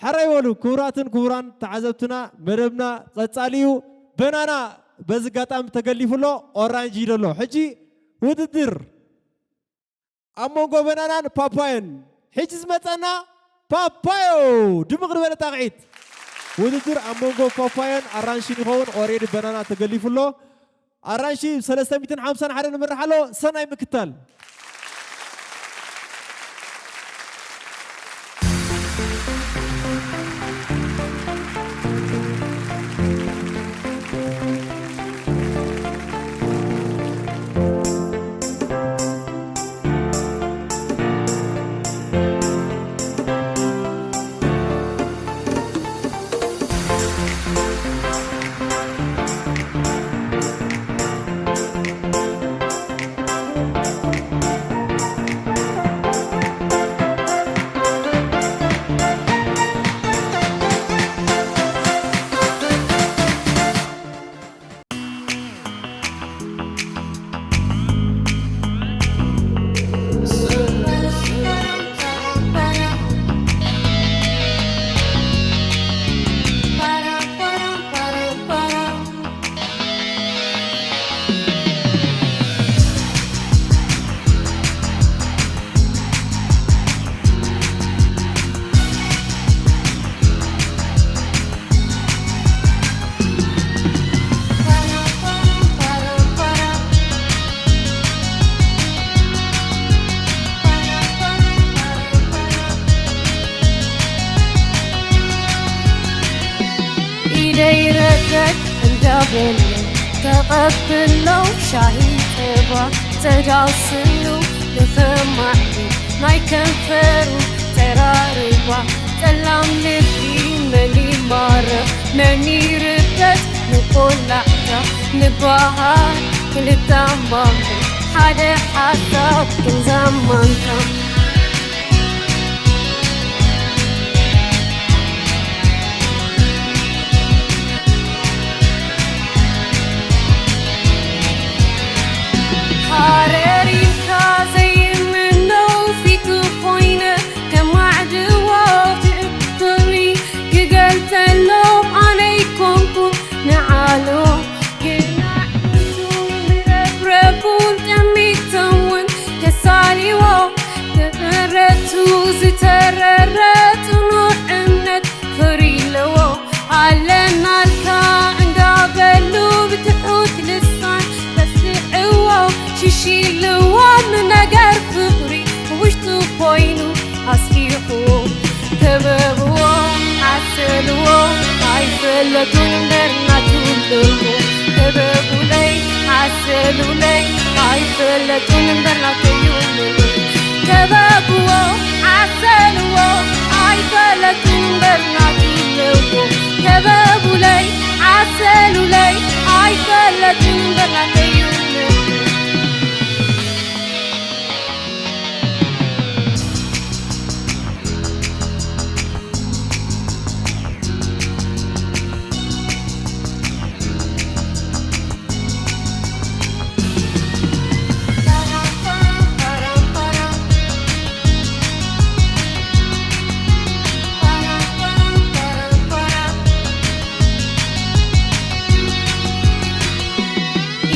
ሕራይ በሉ ክቡራትን ክቡራን ተዓዘብትና፣ መደብና ቀጻሊ እዩ። በናና በዚ ኣጋጣሚ ተገሊፉ ኣሎ፣ ኦራንጅ እዩ ዘሎ። ሕጂ ውድድር ኣብ መንጎ በናናን ፓፓዮን። ሕጂ ዝመጸና ፓፓዮ፣ ድምቕ ዝበለ ጣቕዒት። ውድድር ኣብ መንጎ ፓፓዮን ኣራንሽን ይኸውን። ኦሬዲ በናና ተገሊፉ ኣሎ። ኣራንሺ ብ ሰለስተ ሚእትን ሓምሳን ሓደ ንምራሕ ኣሎ። ሰናይ ምክታል። ኢደይ ረገጥ እንዳበለ ተቐብሎ ሻሂ ጸባ፣ ጸዳል ስኑ ንኸማዕዱ ናይ ከንፈሩ ተራርባ፣ ጸላም ልቢ መን ይማረኽ መን ይርበጽ ንቆላዕታ ንበሃል ክልተ ኣንባቢ ሓደ ሓሳብ ክንዛማንካ። ሃረሪካ ዘይምነው ፊቱ ኮይነ ከማዕድዎ ትእክብሪ ክገልጸሎም ኣነ ይኮንኩን ንዓሉ ግና ንረብረቡን ጠሚቶም እውን ከሳልዎ ተረቱ ዝተረረ ጽኑዕ እምነት ፍሪ ኣለዎ ኣለናልካ እንዳበሉ ብትሑት ልሳን በስዕዎ ሽሽ ኢልዎም ነገር ፍቕሪ ውሽጡ ኮይኑ ኣስሒቑ ከበብዎ ዓሰልዎ ኣይፈለጡን እምበር ናቱ ኣለዎ ከበቡለይ ዓሰሉለይ ኣይፈለጡን እምበር ናተዩ ከበብዎ ዓሰልዎ ኣይፈለጡን እምበር ናቱ ኣለዎ ከበቡለይ ዓሰሉለይ ኣይፈለጡን እምበር ናተዩ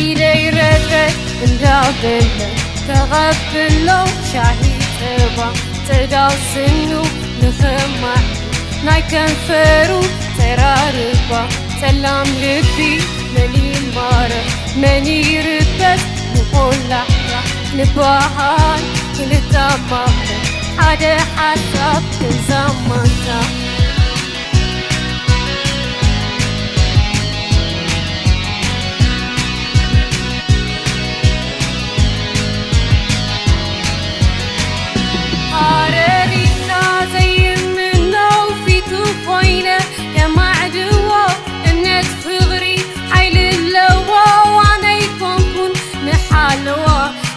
ኢደይ ረገጥ እንዳበለ ተቐብሎ ሻሂ ጸባ ጸዳል ስኑ ንኸማዕ ናይ ከንፈሩ ተራርባ ጸላም ልቢ መን ይማረ መን ይርበስ ንቆላሕታ ንበሃል ክልተ ኣማኽር ሓደ ሓሳብ ክንዛማንታ ሃረሪና ዘይምነው ፊቱ ኮይነ ከማዕድዎ እምነት ፍቕሪ ሓይሊ ኣለዎ ዋነይ ኮንኩን ንሓለዎ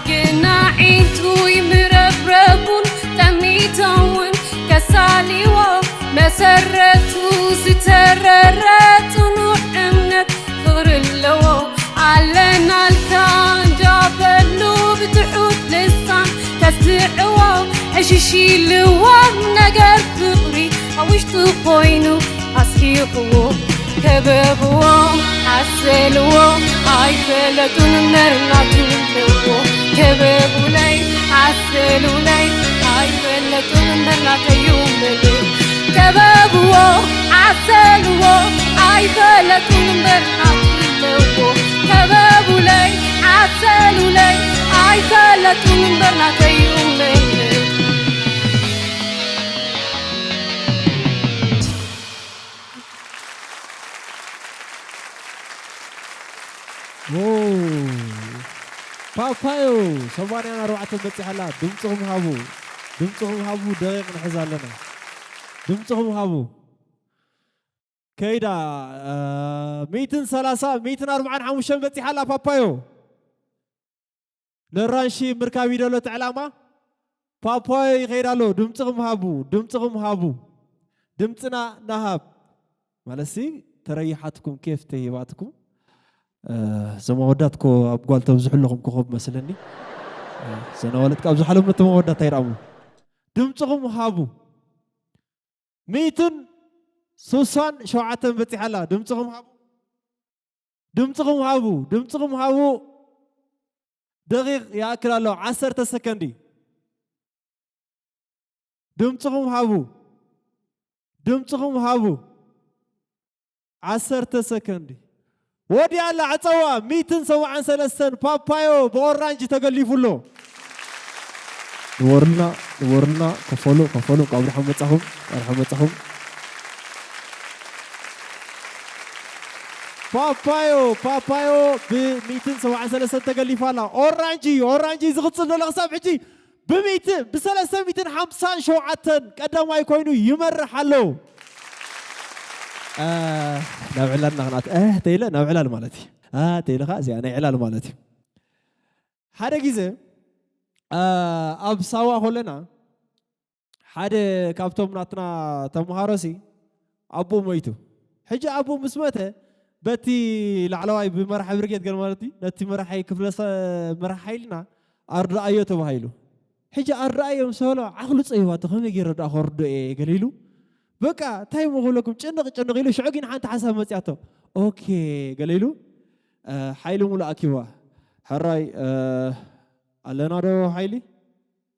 ግና ዒንቱ ይምረብረብ ሊዎ መሰረቱ ዝተረረ ጽኑዕ እምነት ፍቕሪ ኣለዎ። ኣለናልካ እንጃ በሉ ብትሑት ልሳን ከስትዕዎ። ዕሽሽ ኢልዎም ነገር ፍቕሪ ኣብ ውሽጡ ኮይኑ ኣስሒቕዎ። ከበብዎ፣ ዓሰልዎ፣ ኣይፈለጡን እምበር ናቱ ኣለዎ። ከበቡለይ፣ ዓሰሉለይ፣ ኣይፈለጡን እምበር ናተዩ እምበለይ። ከበብዎ፣ ዓሰልዎ፣ ኣይፈለጡን እምበር ናቱ ኣለዎ። ከበቡለይ፣ ዓሰሉለይ፣ ኣይፈለጡን እምበር ናተዩ እምበለይ። ዎ! ፓፓዮ ሰማንያን ኣርባዕተን በጺሓ ኣላ። ድምጽኹም ሃቡ፣ ድምጽኹም ሃቡ። ደቂቕ ንሕዝ ኣለና። ድምጽኹም ሃቡ። ከይዳ፣ እ፣ ሚእትን ሰላሳ፣ ሚእትን ኣርባዓን ሓሙሽተን በጺሓ ኣላ ፓፓዮ። ነራንሺ ምርካብ እዩ ደሎ እቲ ዕላማ። ፓፓዮ ይኸይድ ኣሎ። ድምፅኹም ሃቡ፣ ድምፅኹም ሃቡ። ድምፅና ናሃብ። ማለትሲ ተረይሓትኩም ኬፍ ተሂባትኩም። እ፣ እዞም ኣወዳት ኮ ኣብ ጓል ተብዝሑ ኣለኹም ኮኸብ መስለኒ። እ፣ እዘን ኣዋልድ ካብ ዝሓለሙ ነቶም ኣወዳት ኣይረኣሙ። ድምፅኹም ሃቡ። ሚእትን ስሳን ሸውዓተን በፂሓ ኣላ። ድምፅኹም ሃቡ። ድምፅኹም ሃቡ። ድምፅኹም ሃቡ። ደቂቕ ይኣክል ኣሎ። ዓሰርተ ሰከንድ እዩ። ድምፅኹም ሃቡ። ድምፅኹም ሃቡ። ዓሰርተ ሰከንድ። ወዲያ ኣላ ዕፀዋ። ሚእትን ሰብዓን ሰለስተን ፓፓዮ ብኦራንጅ ተገሊፉ ኣሎ። ንበሩልና፣ ንበሩልና፣ ከፈሉ፣ ከፈሉ። እንኳዕ ብደሓን መጻኹም፣ እንኳዕ ብደሓን መጻኹም። ፓፓዮ፣ ፓፓዮ ብ ሚእትን ሰብዓን ሰለስተን ተገሊፋ ኣላ። ኦራንጂ፣ ኦራንጂ ዝቕጽል ዘሎ ክሳብ ሕጂ ብሚእቲ፣ ብሰለስተ ሚእትን ሓምሳን ሸውዓተን ቀዳማይ ኮይኑ ይመርሕ ኣሎ። እ፣ ናብ ዕላልና ክንኣት፣ እ፣ ተይለ ናብ ዕላል ማለት እዩ። እ፣ ተይለ ኸዓ እዚኣ ናይ ዕላል ማለት እዩ። ሓደ ግዜ፣ እ፣ ኣብ ሳዋ ከለና ሓደ ካብቶም ናትና ተምሃሮሲ ኣቦኡ ሞይቱ። ሕጂ ኣቦኡ ምስ መተ በቲ ላዕለዋይ ብመራሒ ብርጌድ ገለ ማለት እዩ፣ ነቲ መራሒ ክፍለ ሰ-፣ መራሒ ሓይልና ኣርድኣዮ ተባሂሉ። ሕጂ ኣርድኣዮ ምስ በሎ ዓቕሉ ጸቢባቶ፣ ከመይ ገይረ ደኣ ከርድኦ እየ ገለ ኢሉ። በቃ እንታይ እሞ ክብለኩም ጭንቕ ጭንቕ ኢሉ ሽዑ ግን ሓንቲ ሓሳብ መጺኣቶ። ኦኬ ገለ ኢሉ፣ እ፣ ሓይሊ ሙሉእ ኣኪባ። ሕራይ፣ እ፣ ኣለና ዶ ሓይሊ?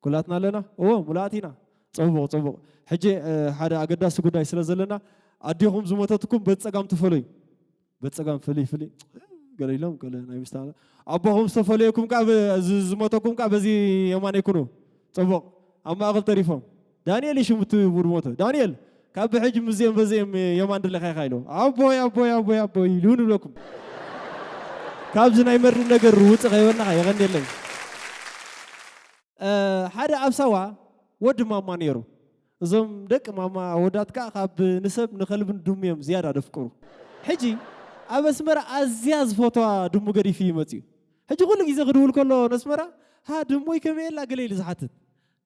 ኩላትና ኣለና? እወ፣ ሙሉኣት ኢና። ጽቡቕ፣ ጽቡቕ። ሕጂ፣ እ፣ ሓደ ኣገዳሲ ጉዳይ ስለ ዘለና፣ ኣዴኹም ዝሞተትኩም በቲ ጸጋም ትፈለዩ። በቲ ጸጋም ፍልይ፣ ፍልይ፣ ገለ ኢሎም፣ ገለ ናይ ምስታ-፣ ኣቦኹም ዝተፈለየኩም ከኣ፣ በ-፣ ዝ-፣ ዝሞተኩም ከኣ በዚ የማን ይኩኑ። ጽቡቕ። ኣብ ማእከል ተሪፎም። ዳንኤል እዩ ሽሙ እቲ ውድ ሞተ። ዳንኤል፣ ካብ ብሕጂ ምስዚኦም በዚኦም የማን ድለኻ ኢኻ ኢሉ። ኣቦይ፣ ኣቦይ፣ ኣቦይ፣ ኣቦይ ኢሉ ንብለኩም። ካብዚ ናይ መርድእ ነገር ውጽእ ከይበልናኻ፣ የቐንየለይ። እ፣ ሓደ ኣብ ሳዋ ወዲ ማማ ነይሩ። እዞም ደቂ ማማ ኣወዳት ከኣ ካብ ንሰብ ንኸልብን ድሙ እዮም ዝያዳ ደፍቅሩ። ሕጂ ኣብ ኣስመራ ኣዝያ ዝፈትዋ ድሙ ገዲፉ እዩ መጺኡ። ሕጂ ኩሉ ግዜ ክድውል ከሎ ነስመራ፣ "ሃ፣ ድሙይ ከመይ ኣላ?" ገለ ኢሉ ዝሓትት።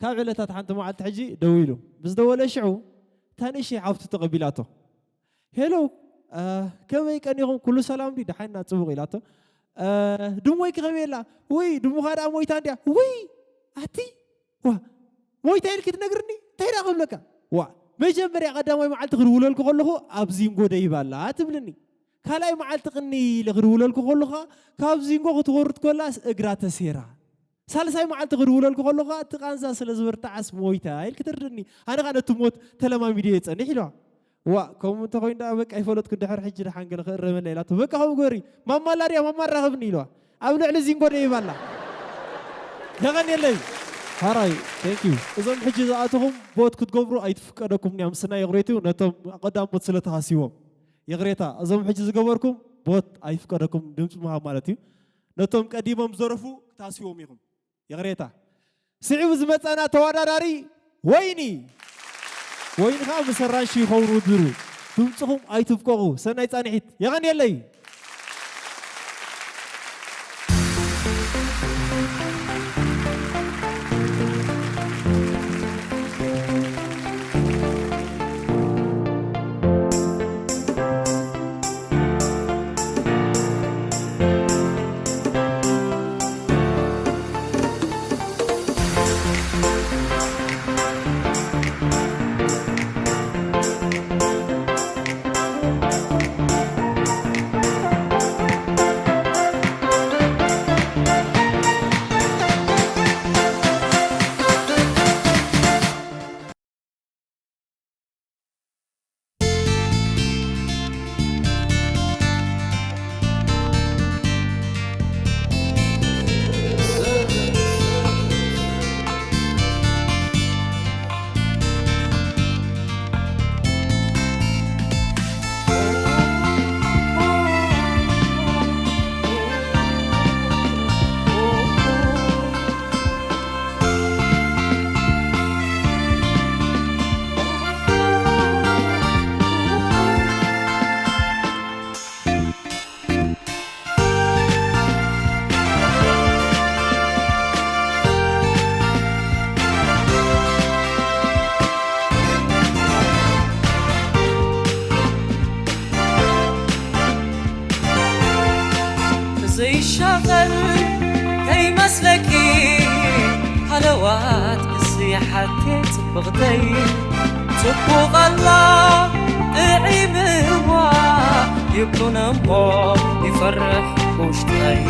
ካብ ዕለታት ሓንቲ መዓልቲ ሕጂ ደዊሉ። ምስ ደወለ ሽዑ፣ እታ ንእሽተይ ሓፍቱ ተቐቢላቶ። "ሄሎ፣ እ፣ ከመይ ቀኒኹም? ኩሉ ሰላም ድዩ? ደሓን ኢና፣ ጽቡቕ" ኢላቶ። "እ፣ ድሞይኪ ከመይ ኣላ?" "ውይ፣ ድሙኻ ደኣ ሞይታ እንድያ።" "ውይ፣ ኣቲ፣ ዋ፣ ሞይታ ኢልኪ ትነግርኒ? እንታይ ደኣ ክብለካ?" "ዋ፣ መጀመርያ ቀዳማይ መዓልቲ ክድውለልኩ ከለኹ ኣብ ዚንጎ ደይባ ኣላ ትብልኒ። ካልኣይ መዓልቲ ቅኒ ኢለ ክድውለልኩ ከለኹ ካብ ዚንጎ ክትወርድ ከላስ እግራ ተሴራ። ሳልሳይ መዓልቲ ክድውለልኩ ከለኹ እቲ ቃንዛ ስለ ዝበርትዓስ ሞይታ ኢልኪ ትርድኒ። ኣነ ኸኣ ነቲ ሞት ተለማሚደዮ እየ ጸኒሕ" ኢልዋ። "ዋእ፣ ከምኡ እንተኾይኑ ደኣ በቃ ኣይፈለጥኩን፣ ድሕሪ ሕጂ ደሓን ገለ ክእረመላ" ኢላቶ። "በቃ ከምኡ ግበሪ፣ ማማ ኣላ ድያ፣ ማማ ኣራኽብኒ" ኢልዋ። ኣብ ልዕሊ ዚንጎ ደይባ ኣላ። የቐንየለይ። ሓራይ፣ thank you። እዞም ሕጂ ዝኣተኹም ቦት ክትገብሩ ኣይትፍቀደኩም እያ፣ ምስና ይቕሬት እዩ፣ ነቶም ቀዳሞት ስለ ተሃስይዎም። ይቕሬታ፣ እዞም ሕጂ ዝገበርኩም ቦት ኣይፍቀደኩም ድምፂ ምሃብ ማለት እዩ። ነቶም ቀዲሞም ዝደረፉ ክትሃስይዎም ኢኹም። ይቕሬታ። ስዒቡ ዝመፀና ተወዳዳሪ ወይኒ። ወይኒ ከዓ ምስ ኣራንሺ ይኸውን ውድድሩ። ድምፅኹም ኣይትፍቀቑ። ሰናይ ፃንሒት። የቐንየለይ። ሓቴ ጽብቕተይ ጽቡቕ ኣላ ጥዒምዋ ይብሉን እሞ ይፈርሕ ውሽጠይ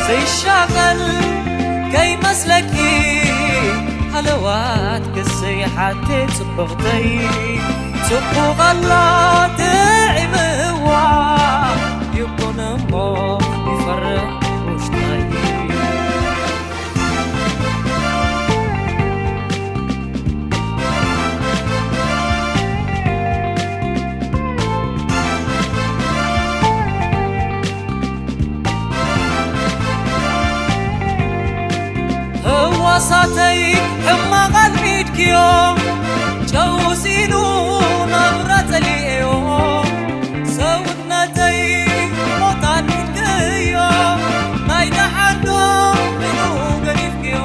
ዘይሻቐል ከይመስለኪ ሃለዋት ክስይ ሓቴ ጽብቕተይ ጽቡቕ ኣላ ጥዒምዋ ይብሉን እሞ ይፈርሕ ውሽጠይ ህዋሳተይ ሕማቕ ኣልሚድክዮ ጨው ሲኑ ናብራ ጸሊኤዮ ሰውነተይ ሞት ኣልሚድክዮ ናይ ደሓንዶ ኢሉ ገዲፍክዮ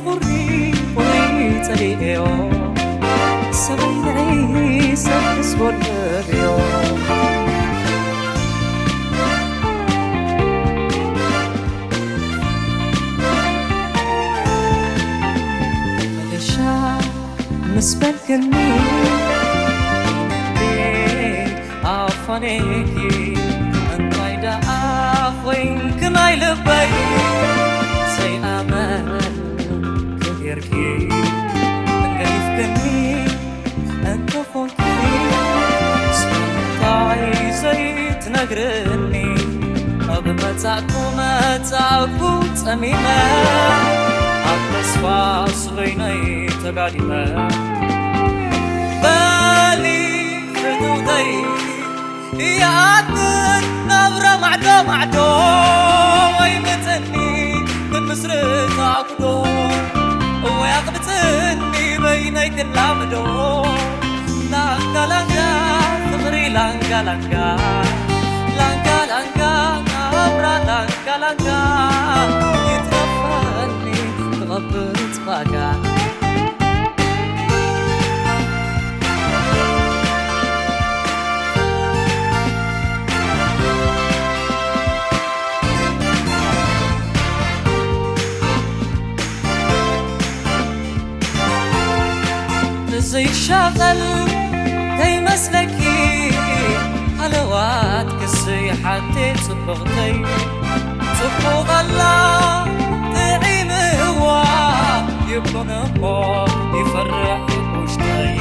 ቁሪ ቁሪ ቁሪ ጸሊኤዮ ሰበይ ንዒ ሰብ ክስቦን እብዮ መገሻ ምስ በልክኒ ኣፋኔኪ እንታይ ደኣ ኮይንክ ናይ ልበይ ዘይኣመን ክጌርኪ እንገዲፍክኒ እንተኾንኪ እንታይ ዘይትነግርኒ ኣብ መጻእኩ መጻእኩ ጸሚመ ኣብ ተስፋ ስበይነይ ተጋዲመ በሊ ፍትውተይ ይኣክል ናብራ ማዕዶ ማዕዶ ወይ ምጽኒ ክንምስርት ኣጉዶ እወይ ኣቕብጽኒ በይነይ ክላምዶ ላንጋ ላንጋ ፍቕሪ ላንጋ ላንጋ ላንጋ ላንጋ ናብራ ላንጋ ላንጋ ይትረፈኒ ክቐብጽ ዋጋ ዘይሻቐል ከይመስለኪ ሃለዋት ክስይ ሓቴ ጽብቕተይ ጽቡቕ ኣላ ጥዒምዋ ይብሉን እሞ ይፈርሕ ውሽጠይ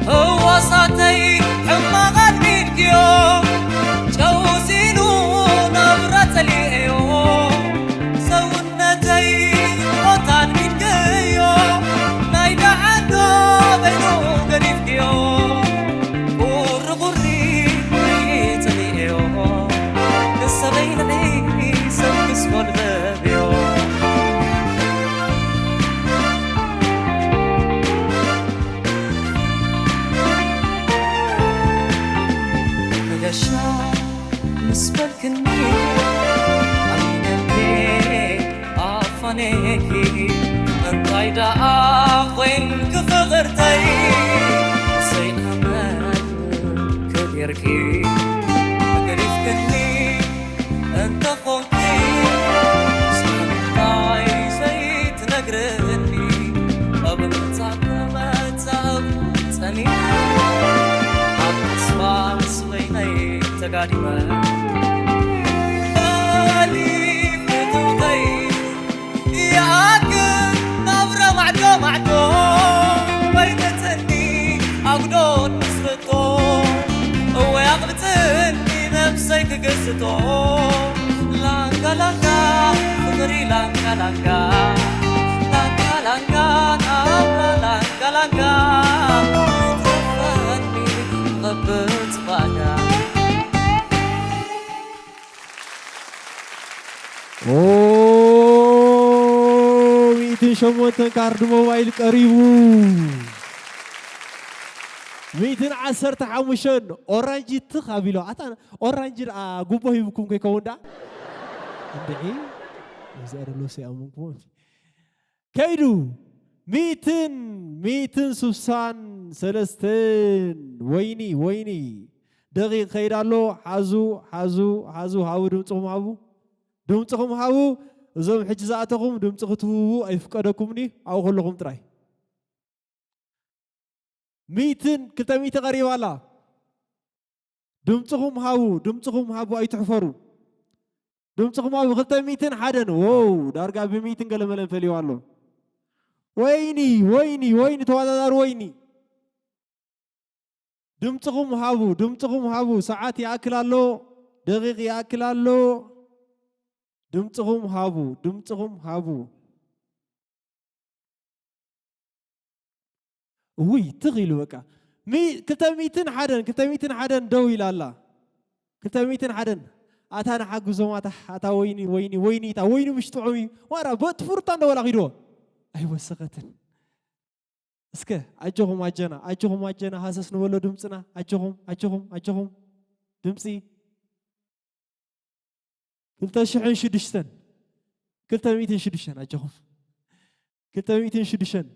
ህዋሳተይ ሕማቕ ኣልሚድክዮ ጨው ሲኑ ናብራ ጸሊኤዮ ሰውነተይ ሞት ኣልሚድክዮ ናይ ደሓንዶ በይኑ ገዲፍክዮ ቁሪ ቁሪ ጸሊኤዮ ንሰበይ ንዒ ሰብ ክስሞን በብዮ መገሻ ምስ በልክኒ ኣሚነኪ ኣፋኔኪ እንታይ ደኣ ኮይንኪ ፍቕርተይ ዘይኣመን ክቢርኪ ገዲፍክኒ እንተኾንኪ ስለምንታይ ዘይትነግርኒ ኣብ ምንጻግ መጻእኩ ጸኒሐ ኣብ ተስፋ ስበይነይ ተጋዲመ በሊ ፍትውተይ ይኣክል ናብራ ማዕዶ ማዕዶ ወይ ተጽኒ ኣጉዶ ንስርቶ እወ ኣቕብጽኒ ነብሰይ ክግስቶ ላንጋ ላንጋ ፍቕሪ ላንጋ ላንጋ ላንጋ ላንጋ ናብራ ላንጋ ላንጋ ይትረፈኒ ክቐብጽ ባዳ ኦ ሚእትን ሸሞንተን ካርድ ሞባይል ቀሪቡ። ሚእትን ዓሰርተ ሓሙሽተን ኦራንጅ ትኽ ኣቢሎ። ኣታ ኦራንጅ ደኣ ጉቦ ሂብኩም ከይከውን ደኣ። እንድዒ እዚኣ ደሎ ሰይኣመንኩሞ። ከይዱ ሚእትን ሚእትን ስሳን ሰለስተን ወይኒ ወይኒ ደቂቕ ከይድ ኣሎ። ሓዙ፣ ሓዙ፣ ሓዙ፣ ሃቡ፣ ድምፅኹም ሃቡ። ድምፅኹም ሃቡ። እዞም ሕጂ ዝኣተኹም ድምፂ ክትህቡ ኣይፍቀደኩምኒ፣ ኣብኡ ከለኹም ጥራይ። ሚእትን ክልተ ሚእቲ ቀሪባ ኣላ። ድምፅኹም ሃቡ፣ ድምፅኹም ሃቡ፣ ኣይትሕፈሩ። ድምፅኹም ሃቡ። ክልተ ሚእትን ሓደን። ዎው፣ ዳርጋ ብሚእትን ገለመለን ፈልይዋ ኣሎ። ወይኒ፣ ወይኒ፣ ወይኒ፣ ተወዳዳሪ ወይኒ። ድምፅኹም ሃቡ፣ ድምፅኹም ሃቡ። ሰዓት ይኣክል ኣሎ፣ ደቂቕ ይኣክል ኣሎ። ድምፅኹም ሃቡ፣ ድምፅኹም ሃቡ። እውይ፣ ትኽ ኢሉ በቃ። ሚ-፣ ክልተ ሚእትን ሓደን፣ ክልተ ሚእትን ሓደን ደው ኢላ ኣላ። ክልተ ሚእትን ሓደን። ኣታ ንሓግዞም፣ ኣታ፣ ኣታ ወይኒ፣ ወይኒ፣ ወይኒ፣ እታ ወይኒ ምሽ ጥዑም እዩ። ዋራ፣ በቲ ፍሩታ እንደ በላ ኺድዎ። ኣይወሰኸትን። እስከ፣ ኣጆኹም ኣጀና፣ ኣጆኹም ኣጀና፣ ሃሰስ ንበሎ ድምፅና። ኣጆኹም፣ ኣጆኹም፣ ኣጆኹም። ድምፂ። ክልተ ሽሕን ሽዱሽተን። ክልተ ሚእትን ሽዱሽተን፣ ኣጆኹም። ክልተ ሚእትን ሽዱሽተን።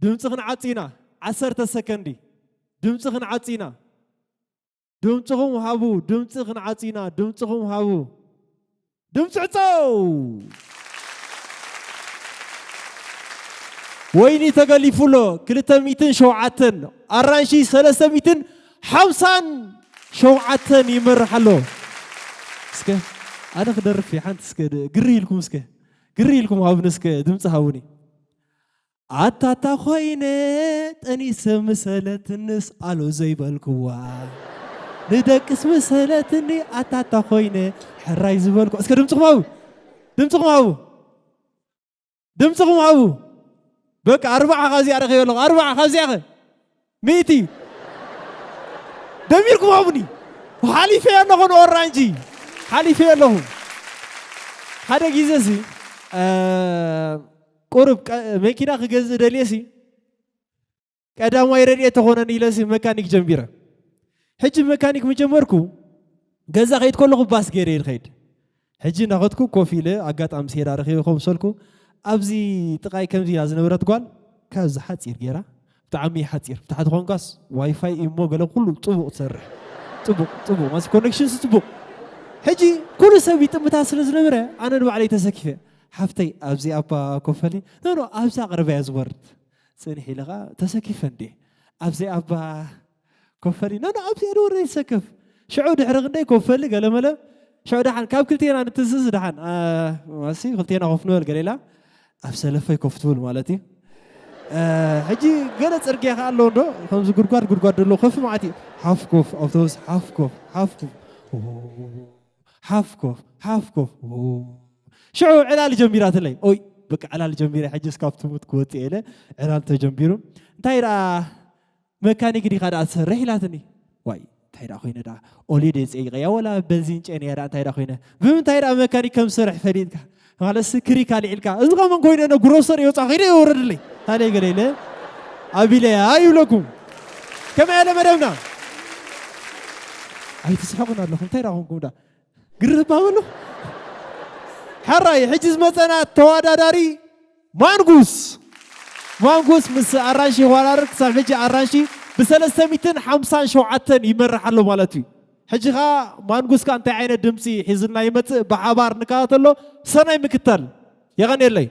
ድምፂ ክንዓፂ ኢና። ዓሰርተ ሰከንዲ። ድምፂ ክንዓፂ ኢና። ድምፅኹም ሃቡ። ድምፂ ክንዓፂ ኢና። ድምፅኹም ሃቡ። ድምፂ ዕፀው። ወይኒ ተገሊፉ ኣሎ። ክልተ ሚእትን ሸውዓተን፣ ኣራንሺ ሰለስተ ሚእትን ሓምሳን ሸውዓተን ይመርሕ ኣሎ። እስከ ኣነ ክደርፍ እየ፣ ሓንቲ እስከ ድ-፣ ግሪ ኢልኩም እስከ፣ ግሪ ኢልኩም ሃቡኒ እስከ፣ ድምፂ ሃቡኒ። ኣታታ ኮይነ ጠኒሰ ምሰለትንስ ኣሉ ዘይበልክዋ፣ ንደቅስ ምሰለትኒ ኣታታ ኮይነ ሕራይ ዝበልኩ። እስከ ድምፅኹም ሃቡ፣ ድምፅኹም ሃቡ። ድምፅኹም ሃቡ። በቃ ኣርባዓ ካብዚኣ ረኺበ ኣለኹ። ኣርባዓ ካብዚኣ ኸ? ሚእቲ። ደሚርኩም ሃቡኒ። ሓሊፈ ኣለኹ ንኦራንጂ። ሓሊፈ ኣለኹ። ሓደ ግዜ ሲ፣ እ፣ ቁሩብ ቀ-፣ መኪና ክገዝእ ደልየ ሲ፣ ቀዳማይ ረድኤት ተኾነኒ ኢለ ሲ መካኒክ ጀሚረ። ሕጂ መካኒክ ምጀመርኩ፣ ገዛ ከይድ ከለኹ ባስ ገይረ እየ ዝኸይድ። ሕጂ እናኸድኩ ኮፍ ኢለ ኣጋጣሚ ሴዳ ረኺበ ከምሰልኩ፣ ኣብዚ ጥቓይ ከምዚ ኢላ ዝነበረት ጓል ካብዚ ሓጺር ገይራ፣ ብጣዕሚ ሓጺር፣ ብታሕቲ ኮንካስ ዋይፋይ ኢሞ ገለ ኩሉ ጽቡቕ ትሰርሕ። ጽቡቕ፣ ጽቡቕ፣ ማስ ኮኔክሽንስ ጽቡቕ። ሕጂ ኩሉ ሰብ ይጥምታ ስለ ዝነበረ፣ ኣነ ንባዕለይ ተሰኪፈ። ሓፍተይ፣ ኣብዚኣ እባ ኮፍ በሊ። ኖ፣ ኖ፣ ኣብዛ ኣቕርበያ ዝወርድ። ጽንሕ ኢለ ኸኣ ተሰኪፈ እንዴ። ኣብዚኣ እባ ኮፈሊ። ኖ፣ ኖ፣ ኣብዚኣ ዶ ወረደ ይሰከፍ። ሽዑ ድሕሪ ክንደይ ኮፈሊ ገለመለ። ሽዑ ደሓን ካብ ክልቴና ንትዝዝ ደሓን። አ፣ ማሲ ክልቴና ኮፍ ንበል ገለ ኢላ። ኣብ ሰለፈይ ኮፍ ትብል ማለት እዩ። አ፣ ሕጂ ገለ ጽርግያ ከኣ ኣሎ እንዶ፣ ከምዚ ጉድጓድ ጉድጓድ ዘሎ ከፍ ማለት እዩ። ሓፍ ኮፍ፣ ኣውቶቡስ ሓፍ ኮፍ፣ ሓፍ ኮፍ። ኦ፣ ሓፍ ኮፍ፣ ሓፍ ኮፍ። ኦ። ሽዑ ዕላል ጀሚራትለይ። ኦይ፣ በቃ ዕላል ጀሚረ፣ ሕጂ እስካብ ትሙት ክወጽእ ኢለ ዕላል ተጀሚሩ። እንታይ ደኣ መካኒክ ዲኻ ደኣ ትሰርሕ ኢላትኒ። ዋይ፣ እንታይ ደኣ ኮይነ ደኣ? ኦልየ ድየ ጸይቀያ ወላ በንዚን ጨንያ ደኣ እንታይ ደኣ ኮይነ? ብምንታይ ደኣ መካኒክ ከም ዝሰርሕ ፈሊጥካ? ማለትሲ ክሪክ ኣልዒልካ። እዚ ኸ መን ኮይነ? ነ ግሮሰሪ ወጻ ከይደ የወረድለይ። ታዲያ ገለ ኢለ ኣቢለያ ይብለኩም። ከመይ ኣለ መደብና? ኣይትስሕቁን ኣለኹም። እንታይ ደኣ ኮንኩም ደኣ? ግርህ ባበሉ። ሕራይ፣ ሕጂ ዝመጸና ተወዳዳሪ ማንጉስ። ማንጉስ ምስ ኣራንሺ ይወዳደር። ክሳብ ሕጂ ኣራንሺ ብሰለስተ ሚእትን ሓምሳን ሸውዓተን ይመርሕ ኣሎ ማለት እዩ። ሕጂ ኸኣ ማንጉስ ከኣ እንታይ ዓይነት ድምጺ ሒዝልና ይመጽእ? ብሓባር ንከታተሎ። ሰናይ ምክታል። የቐንየለይ።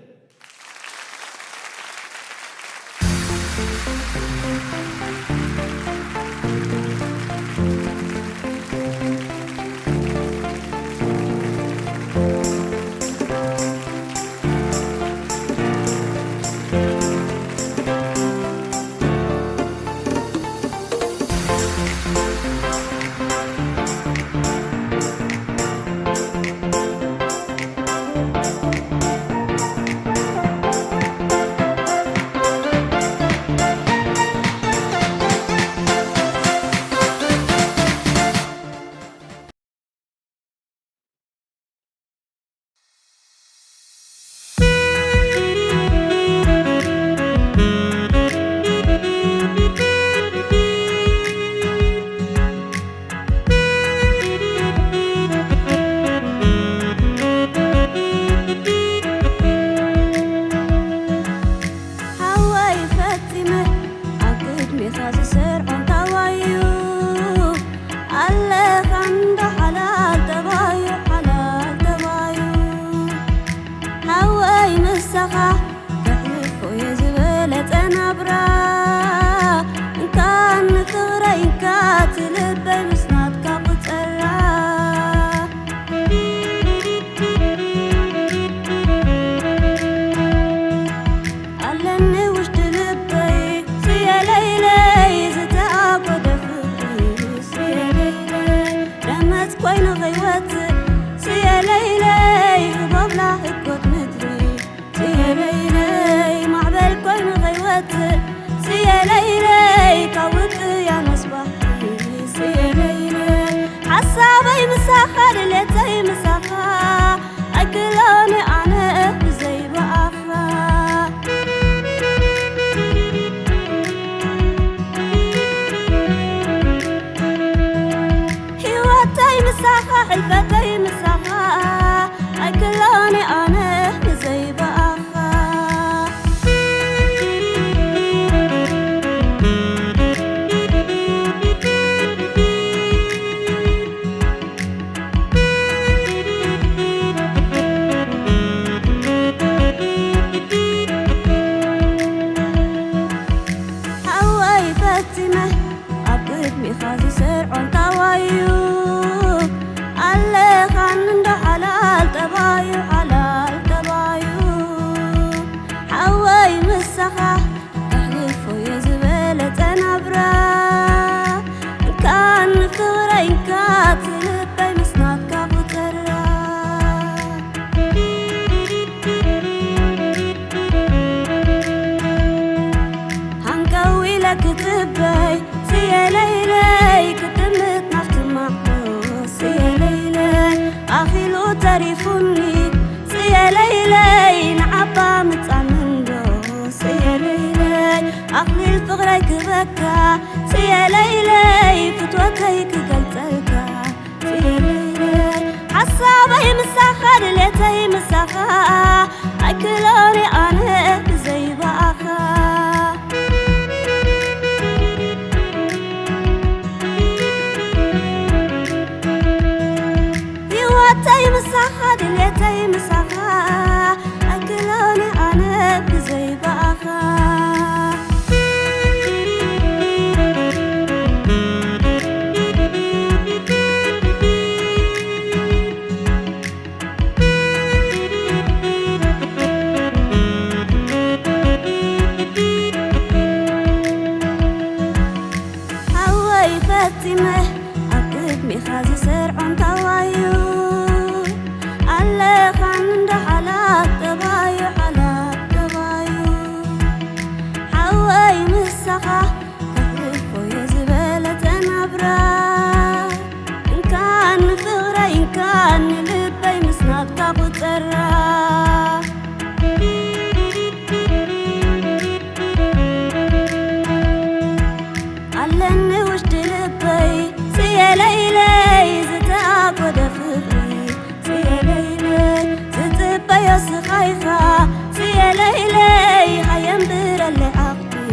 ከይወፅእ ስየ ለይለይ ህቦብላ ህኮት ምድሪ ስየ ለይለይ ማዕበል ኮይኑ ከይወፅእ ስየ ለይለይ ካብ ውቅያኖስ ባሕሪ ስየ ለይለይ ሓሳበይ ምሳኻ ድሌተይ ምሳኻ ኣይክሎን ኣነ ብዘይ ብኣኻ ህይወተይ ምሳኻ ሕልፈተይ ምሳኻ ኣይክሎን ኣነ ብዘይ ብኣኻ ሓወይ ፈጺመ ኣብ ቅድሚኻ ዝሰርዖ እንታዋዩ ኣለኻን እንዶ ሓላል ጠባዩ ሓላል ጠባዩ ሓወይ ምሳኻ ኣሕልፎ እየ ዝበለጸ ናብራ እንካን ፍቕረይ እንካ ትልበይ ምስናትካ ቁጸራ ሃንቀው ኢለ ክጽበይ ስየ ለይለይ ክጥምት ናብቲ ማዕዶ ስየ ለይለይ ኣኺሉ ተሪፉኒ ስየ ለይለይ ንዓባ ምጻን እንዶ ስየ ለይለይ ኣኽሊል ፍቕረይ ክበካ ስየ ለይለይ ፍትወተይ ክገልጸልካ ሓሳበይ ምሳኻ ድሌተይ ምሳኻ ኣይክሎን ኣነ ብዘይ ብኣኻ ህይወተይ ምሳኻ ድሌተይ ምሳኻ ኣይክሎን ኣነ ብዘይ ብኣኻ ሓወይ ፈጺመ ኣብ ቅድሚኻ ዝሰርዖ እንታዋዩ ኣለኻን እንዶ ሓላል ጠባዩ ሓላል ጠባዩ ሓወይ ምሳኻ ከሕልፎ እየ ዝበለጸ ናብራ እንካን ንፍቕረይ እንካን ንልበይ ምስ ናትካ ቁጸራ ኣለኒ ውሽጢ ልበይ ስየ ለይለይ ዝተኣጎደ ፍቕሪ ስየ ለይለይ ዝጽበዮ ስኻይኻ ስየ ለይለይ ሃየንብረለይ ዓቕሊ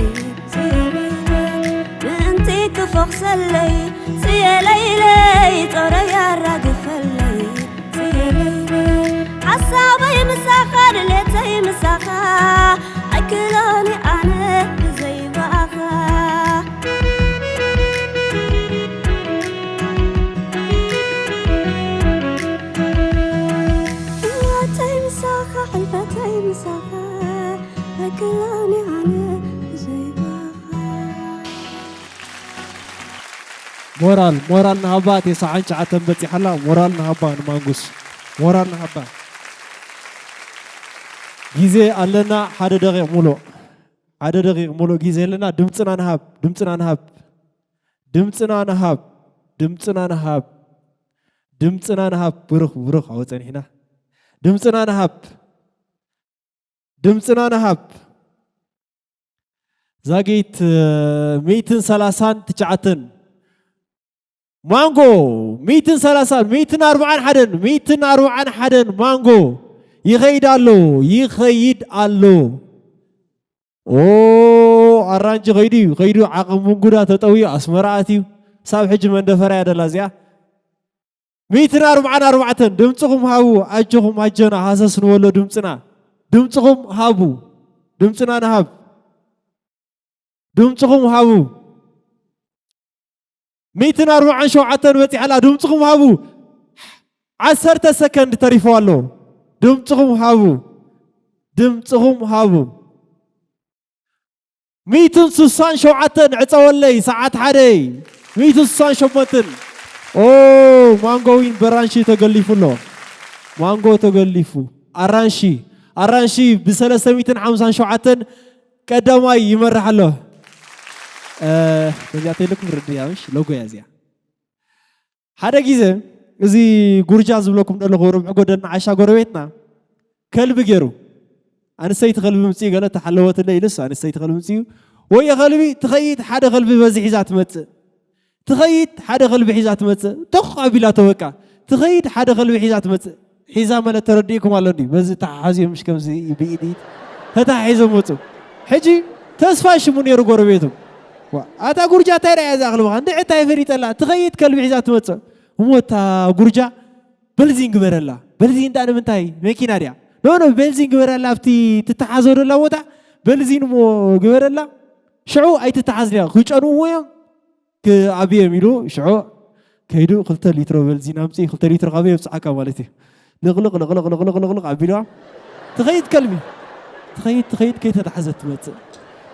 ስየ ለይለይ ምእንቲ ክፎኽሰለይ ስየ ለይለይ ጾረይ ኣራግፈለይ ስየ ለይለይ ሓሳበይ ምሳኻ ድሌተይ ምሳኻ ኣይክሎን ኣነ ብዘይ ብኣኻ ህይወተይ ምሳኻ ሕልፈተይ ምሳኻ ኣይክሎን ኣነ ብዘይ ብኣኻ ሞራል ሞራል ንሃባ ቴስዓን ትሽዓተን በጺሓላ ሞራል ንሃባ ንማንጉስ ሞራል ንሃባ ግዜ ኣለና ሓደ ደቂቕ ሙሉእ ሓደ ደቂቕ ሙሉእ ግዜ ኣለና ድምፅና ንሃብ ድምፅና ንሃብ ድምፅና ንሃብ ድምፅና ንሃብ ድምፅና ንሃብ ብሩኽ ብሩኽ ኣወፀን ኢና ድምፅና ንሃብ ድምፅና ንሃብ ዛጊት ሚእትን ሰላሳን ትሽዓተን ማንጎ ሚእትን ሰላሳን ሚእትን ኣርብዓን ሓደን ሚእትን ኣርብዓን ሓደን ማንጎ ይኸይድ ኣሎ ይኸይድ ኣሎ ኦ ኣራንጂ ኸይዱ እዩ ኸይዱ ዓቕሚ ምንጉዳ ተጠውዩ ኣስመራ ኣትዩ ሳብ ሕጂ መንደፈራ እያ ደላ እዚኣ ሚእትን ኣርብዓን ኣርባዕተን ድምፅኹም ሃቡ ኣጆኹም ኣጆና ሃሰስ ንበሎ ድምፅና ድምፅኹም ሃቡ ድምፅና ንሃብ ድምፅኹም ሃቡ ሚእትን ኣርብዓን ሸውዓተን በፂሓላ ድምፅኹም ሃቡ ዓሰርተ ሰከንድ ተሪፎ ኣሎ ድምፅኹም ሃቡ ድምፅኹም ሃቡ ሚእትን ስሳን ሸውዓተን ዕፀወለይ ሰዓት ሓደ ሚእትን ስሳን ሸሞንተን ኦ፣ ማንጎ ዊን በራንሺ ተገሊፉ ኣሎ። ማንጎ ተገሊፉ። ኣራንሺ፣ ኣራንሺ ብ ሰለስተ ሚእትን ሓምሳን ሸውዓተን ቀዳማይ ይመርሕ ኣሎ። እ፣ ነዚኣ ተይለኩም ርድያ፣ ምሽ? ሎጎ እያ እዚኣ። ሓደ ግዜ እዚ ጉርጃ ዝብለኩም ዘለኹ ርብዒ ጎደና ዓሻ ጎረቤትና ከልቢ ገይሩ፣ ኣንስተይቲ ከልቢ ምፅኡ ገለ ተሓለወትለ ኢሉስ ኣንስተይቲ ከልቢ ምፅኡ፣ ወይ ከልቢ ትኸይድ፣ ሓደ ከልቢ በዚ ሒዛ ትመፅእ፣ ትኸይድ፣ ሓደ ከልቢ ሒዛ ትመፅእ፣ ተኽ ኣቢላ ተወቃ፣ ትኸይድ፣ ሓደ ከልቢ ሒዛ ትመፅእ። ሒዛ ማለት ተረዲእኩም ኣሎ እንዲ፣ በዚ ተሓሓዚኦም ምሽ ከምዚ ብኢድ ተታሒዞም መፁ። ሕጂ ተስፋ ሽሙ ነይሩ ጎረቤቶም። ዋ፣ ኣታ ጉርጃ እንታይ ደኣ እያ ዝኣኽልብኻ? እንድዒ እንታይ ፈሊጠላ? ትኸይድ ከልቢ ሒዛ ትመጽእ። እሞ እታ ጉርጃ በልዚን ግበረላ። በልዚን ደኣ ንምንታይ? መኪና ድያ? ኖ፣ ኖ፣ በልዚን ግበረላ። ኣብቲ ትተሓዞ ደላ ቦታ በልዚን እሞ ግበረላ። ሽዑ ኣይትተሓዝ ድያ? ክጨንዎ እዮም። ክኣብዮም ኢሉ ሽዑ ከይዱ ክልተ ሊትሮ በልዚን ኣምፅእ። ክልተ ሊትሮ ካበይ የብፅሓካ ማለት እዩ። ልቕልቕ፣ ልቕልቕ፣ ልቕልቕ፣ ልቕልቕ ኣቢልዋ። ትኸይድ ከልቢ። ትኸይድ፣ ትኸይድ፣ ከይተታሕዘት ትመፅእ።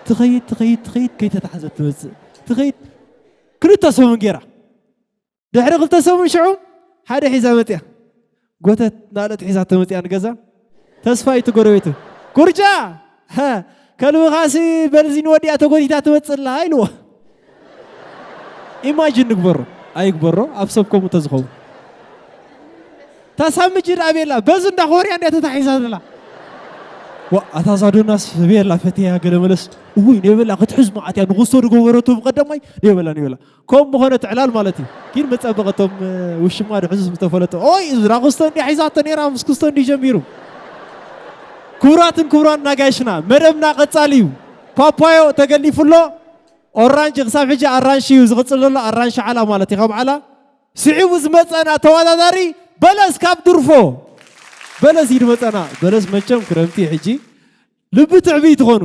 ትኸይድ፣ ትኸይድ፣ ትኸይድ፣ ከይተታሕዘት ትመፅእ። ትኸይድ፣ ክልተ ሰሙን ገይራ። ድሕሪ ክልተ ሰሙን ሽዑ ሓደ ሒዛ መፅያ። ጎተት ናለት ሒዛ ተመፅያ ንገዛ። ተስፋ እዩ እቲ ጎረቤቱ። ጉርጃ! ሃ፣ ከልብኻሲ በልዚን ወዲኣ ተጎቲታ ትመፅእ ኣላ ኢልዎ። ኢማጂን ንግበሮ። ኣይግበሮ፣ ኣብ ሰብ ከምኡ ተዝኸውን። ታሳ ምጅድ ኣቤላ፣ በዚ እንዳኾርያ እንድያ ተታሒዛ ዘላ። ዋ፣ ኣታ ዛዶናስ ቤላ ፈትያ ገለ መለስ። እውይ፣ ኔበላ ክትሕዝ መዓት እያ፣ ንኹስቶ ዝገበረቶ ብቐደማይ፣ ኔበላ፣ ኔበላ። ከም ምኾነ ትዕላል ማለት እዩ። ግን መጸበቐቶም፣ እ፣ ውሽማ ድሕዙስ ምተፈለጠ። ኦይ፣ እዚ ራኹስቶ እንድያ ሒዛቶ ኔራ፣ ምስ ኩስቶ እንድዩ ጀሚሩ። ክቡራትን ክቡራን ናጋይሽና፣ መደብና ቀጻሊ እዩ። ፓፓዮ ተገሊፉ ኣሎ። ኦራንጅ ክሳብ ሕጂ ኣራንሺ እዩ ዝቕጽል ዘሎ። ኣራንሺ ዓላ ማለት እዩ። ካብ ዓላ ስዒቡ ዝመጸና ተወዳዳሪ በለስ ካብ ድርፎ። በለስ እዩ ዝመጸና። በለስ መቸም ክረምቲ ሕጂ ልቢ ትዕቢ ትኾኑ።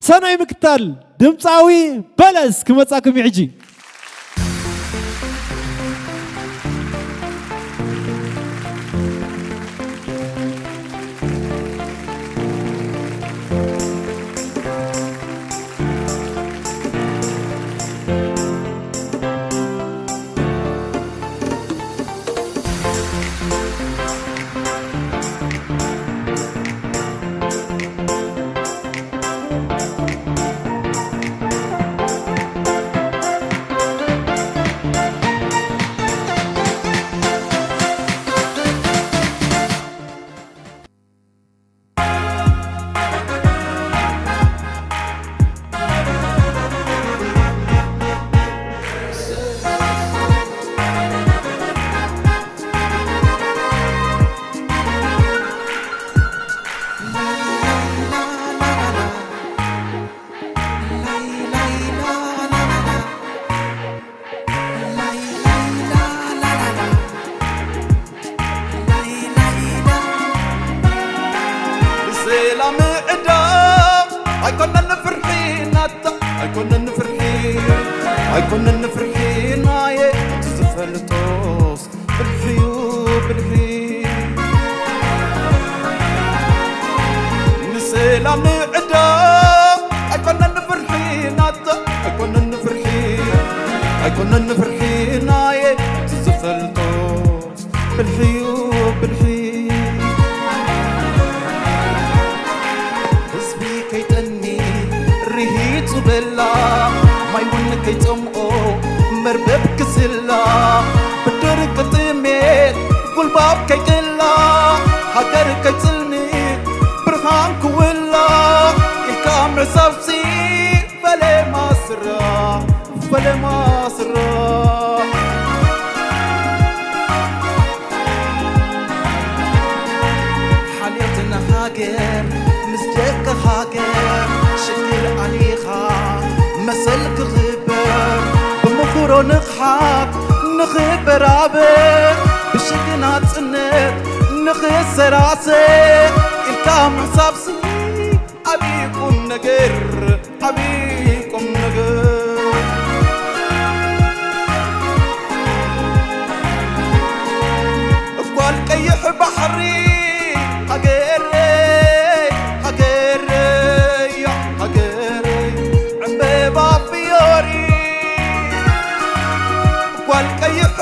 ሰናይ ምክታል ድምፃዊ በለስ ክመጻኩም እዩ ሕጂ። ብሰላም ዕዳ ኣይኮነን ፍርሒ ናታ፣ ኣይኮነን ፍርሒ፣ ኣይኮነን ፍርሒ ናየ እቲ ዝፈልጦስ ብልሕዩ ብልሒ። ንሰላም ዕዳ ኣይኮነን ፍርሒ ናታ፣ ኣይኮነን ፍርሒ፣ ኣይኮነን ፍርሒ ናየ እቲ ዝፈልጦ ብልሕዩ ብልሒ። ህዝቢ ከይጠሚ ርሂጹ በላ፣ ማይ እውን ከይጸምኦ መርበብ ክስላ፣ ብድርቂ ጥሜት ጉልባብ ከይቅላ፣ ሃገር ከይጽልሚ ብርሃን ክውላ ኢልካ ምሕሳብሲ ፈለማ ስራሕ፣ ፈለማ ስራሕ። ሓልዮት ንሃገር ምስ ደቂ ሃገር ሽግር ኣሊኻ መሰል ክኽበር ብምኽሮ ንቕሓት ንኽበራበር ብሽግ ናጽነት ንኽሰራሰር ኢልካ ምሕሳብሲ ዓብዪ ቁም ነገር፣ ዓብዪ ቁም ነገር። ጓል ቀይሕ ባሕሪ ሃገረይ፣ ሃገረይ፣ ሃገረይ፣ ዕምበባ ፍዮሪ። ጓል ቀይሕ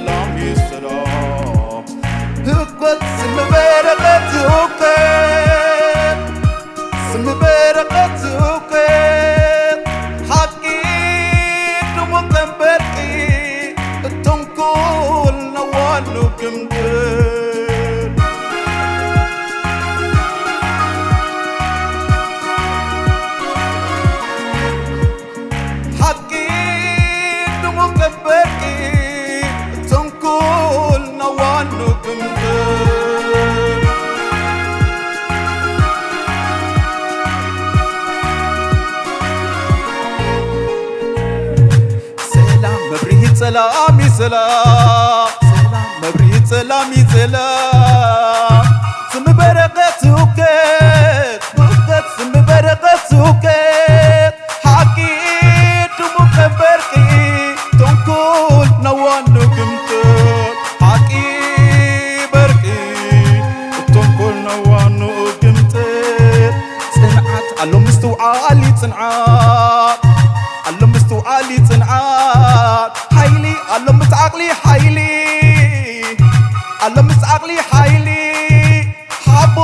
ሰላም ይሰላም። ህይወት ስም በረኸት እውቀት፣ ስም በረኸት እውቀት፣ ሓቂ ድሙቕ ከም በርቂ፣ ተንኮል ነዋኑ ግምት። ሓቂ ድሙቕ ከም በርቂ፣ ተንኮል ነዋኑ ግምት። ሰላም መብርሂ ጸላም እዩ ሰላም፣ ሰላም መብርሂ ጸላም እዩ ጸላም። ስም በረኸት እውቀት፣ እውቀት ስም በረኸት እውቀት። ሓቂ ድሙቕ ከም በርቂ፣ ተንኮል ነዋኑ ግምጥል። ሓቂ በርቂ፣ ተንኮል ነዋኑ ግምጥል። ጽንዓት ኣሎ ምስትውዓል እዩ ጽንዓት፣ ኣሎ ምስትውዓል እዩ ጽንዓት። ሓይሊ ኣሎ ምስ ዓቕሊ ሓይሊ፣ ኣሎ ምስ ዓቕሊ ሓይሊ። ሓቦ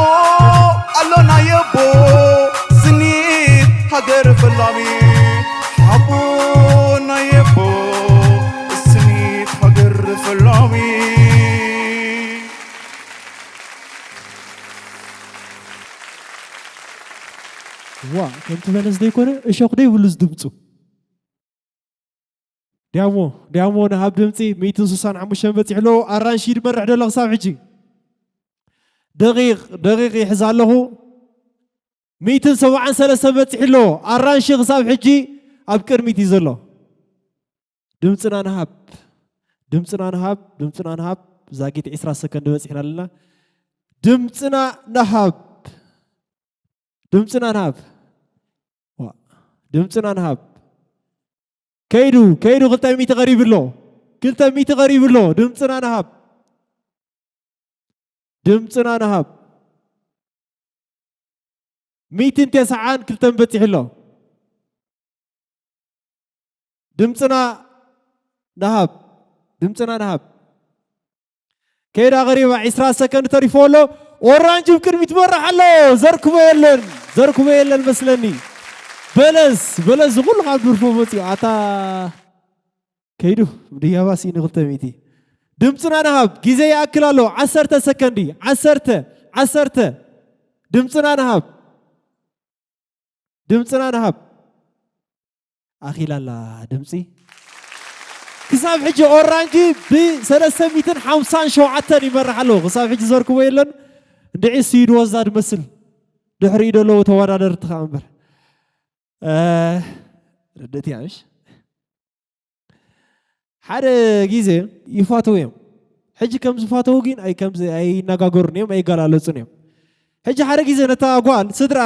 ኣሎ ናይ ኣቦ ስኒት ሃገር ፈላሚ። ሓቦ ናይ ኣቦ ስኒት ሃገር ፈላሚ። ዋ፣ ከምቲ በለስ ዘይኮነ እሾኽ ደይብሉስ ድምፁ። ዲያሞ፣ ዲያሞ ንሃብ ድምፂ ሚእትን ስሳን ሓሙሽተን በፂሑ ኣሎ። ኣራንሺ ይመርሕ ዘሎ ክሳብ ሕጂ። ደቂቕ፣ ደቂቕ ይሕዝ ኣለኹ። ሚእትን ሰብዓን ሰለስተን በፂሑ ኣሎ። ኣራንሺ ክሳብ ሕጂ ኣብ ቅድሚት እዩ ዘሎ። ድምፅና ንሃብ፣ ድምፅና ንሃብ፣ ድምፅና ንሃብ። ዛጊት ዕስራ ሰከንድ በፂሕና ኣለና። ድምፅና ንሃብ፣ ድምፅና ንሃብ፣ ዋ፣ ድምፅና ንሃብ። ከይዱ፣ ከይዱ፣ ክልተ ሚእቲ ቀሪቡ ኣሎ። ክልተ ሚእቲ ቀሪቡ ኣሎ። ድምፅና ንሃብ፣ ድምፅና ንሃብ። ሚእትን ተስዓን ክልተን በፂሑ ኣሎ። ድምፅና ንሃብ፣ ድምፅና ንሃብ። ከይዳ ቀሪባ፣ ዕስራ ሰከንድ ተሪፎ ኣሎ። ኦራንጅ ብቅድሚት ይመርሕ ኣሎ። ዘርክቦ የለን፣ ዘርክቦ የለን መስለኒ። በለስ፣ በለስ ዝኹሉ ካብ ድርፎ መፂኡ። ኣታ ከይዱ፣ ድያባ ስኢኑ ክልተ ሚእቲ። ድምፅና ንሃብ፣ ግዜ ይኣክል ኣሎ። ዓሰርተ ሰከንዲ፣ ዓሰርተ፣ ዓሰርተ። ድምፅና ንሃብ፣ ድምፅና ንሃብ። ኣኺላ ኣላ ድምፂ። ክሳብ ሕጂ ኦራንጂ ብሰለስተ ሚእትን ሓምሳን ሸውዓተን ይመርሕ ኣሎ። ክሳብ ሕጂ ዘርክቦ የለን። እንድዒ ስይድ ወዛ ድመስል። ድሕሪኡ ደለዉ ተወዳደርቲ ኸዓ እምበር። እ፣ ርድእቲ እያ፣ ምሽ? ሓደ ግዜ ይፋተዉ እዮም። ሕጂ ከም ዝፋተዉ ግን ኣይ-፣ ከም ዝ-፣ ኣይነጋገሩን እዮም፣ ኣይገላለጹን እዮም። ሕጂ ሓደ ግዜ ነታ ጓል ስድራ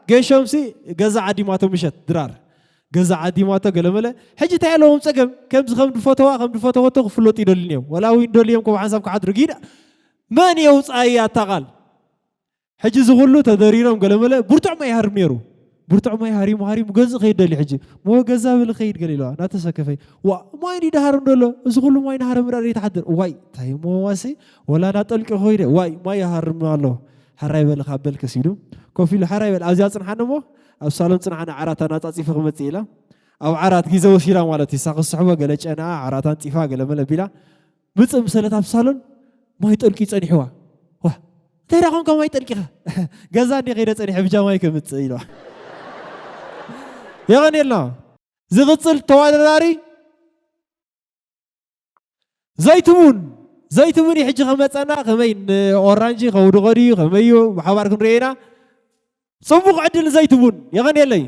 ገሾምሲ ገዛ ዓዲማቶ ምሸት ድራር። ገዛ ዓዲማቶ ገለመለ። ሕጂ እንታይ ኣለዎም ጸገም? ከምዚ ከም ዝፈተዋ፣ ከም ዝፈተወቶ ክፍለጡ ይደልዩ እዮም። ወላ እውን ይደልዮም ከምኡ ሓንሳብ ክሓድሩ። ግን መን የውጻእያ እታ ቃል? ሕጂ እዚ ኩሉ ተደሪሮም ገለመለ ብርቱዕ ማይ ይሃርም ነይሩ። ብርቱዕ ማይ ሃሪሙ ሃሪሙ ገዝእ ከይደሊ ሕጂ። ሞ ገዛ በሊ ከይድ ገለ ኢለዋ። እናተሰከፈ። ዋ፣ ማይ ድዩ ድሃርም ደሎ? እዚ ኩሉ ማይ ንሃረም ዳ ዘይትሓድር? ዋይ፣ እንታይ ሞ ዋሲ? ወላ ናጠልቂ ኮይደ። ዋይ፣ ማይ ይሃርም ኣሎ። ሕራይ በሊ ካብ በልክስ ኢሉ። ኮፍ ኢሉ ሕራይ በል። ኣብዚኣ ጽንሓኒ እሞ፣ ኣብ ሳሎን ጽንሓኒ ዓራት ኣናጻጺፈ ክመጽእ ኢላ። ኣብ ዓራት ግዜ ወሲዳ ማለት እዩ። እሳ ክስሕቦ ገለ ጨና፣ ዓራት ኣንጺፋ ገለመለ ቢላ። ምጽእ ምሰለት ኣብ ሳሎን ማይ ጠልቂ ጸኒሕዋ። ዋ፣ እንታይ ደኣ ኮንካ ማይ ጠልቂኻ? ገዛ እንዴ ከይደ ጸኒሐ ብጃማይ ከምጽእ ኢልዋ። የቐንየልና። ዝቕጽል ተወዳዳሪ ዘይትሙን። ዘይትሙን እዩ ሕጂ ከመጸና፣ ከመይ ንኦራንጂ ከውድቖ ድዩ፣ ከመይ እዩ ብሓባር ክንሪኦ ኢና። ጽቡቕ ዕድል ዘይትሙን። የቐንየለይ።